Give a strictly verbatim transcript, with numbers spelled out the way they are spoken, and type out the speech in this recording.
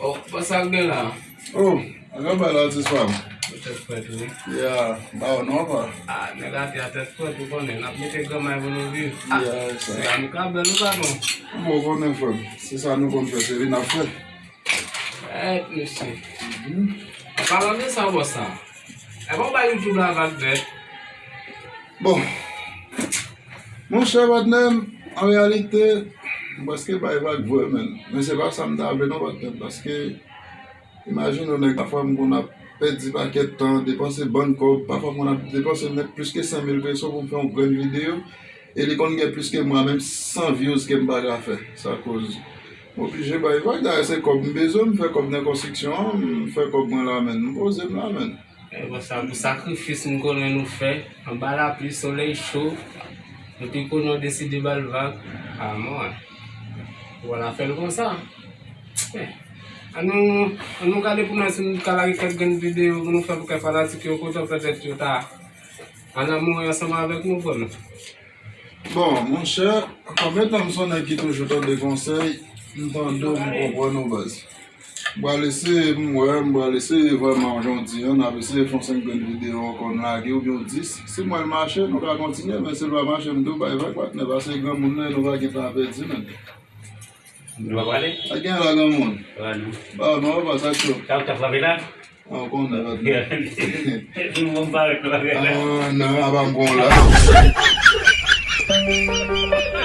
Oh, pa sa k gen la? Oh, ann bay la, atis pa m. Ou tèt frèt, wi. Ya, ba w non, pa. Ah, nèg atè a tèt frèt, ou konnen, n ap mete granmay pou nou viv. Ah, ya, sa. Se la nou ka bèl, ou pa non. Bon, ou konnen, frè m. Se sa nou konn fè, se li n ap fè. Èt, mesye. An palan de sa, bòs la. E bon, bay YouTube la vag nèt. Bon. Monchè, patnè m, an reyalite, m prèske bay vag vre, menn. Men se pa sa m ta vle non, patnè m, paske imajine w, nèg, pafwa m konn ap pèdi pakèt tan, depanse bann kòb, pafwa m konn ap depanse nèt plis ke san mil peso pou m fè yon grenn videyo, e li konn gen plis ke mwa, menm san views ke m pa ka fè. Sa koz m oblije bay vag, dayè se kòb m bezwen, m fè kòb nan konstriksyon an, m fè kòb mwen la, menn, m poze m la, menn. E konsa, pou sakrifis m konnen nou fè, anba lapli, solèy cho, epi kounye a w deside ba l vag, a mwen. Ou wè l ap fè l konsa. Eh, ann nou, ann nou gade pou nou wè si nou ka lage kèk grenn videyo pou nou fè pou kèk fanatik yo kontan, petèt yo ta an amou ansanm avèk nou, frè m. Bon, monchè, kòm etan m se yon nèg ki toujou tande konsèy, m tande w, m konprann ou, baz. M pral eseye, m wè, m pral eseye vrèman jan w di an, n ap eseye fè yon senk grenn videyo ankò, n lage oubyen yon dis. Si m wè l mache, nou ka kontinye, men si l pa mache, m di w bay vag, patnè, paske granmoun nou ye, nou pa gen tan a pèdi, menn. Nou pa prale? Pa gen la, granmoun. Pa nou. Ba, non, pa sa cho. Sa w t ap frape la? Ah, ou konnen, patnè. Nou bon parèt, nou pa gen la. Ah, non, apa m pran w la.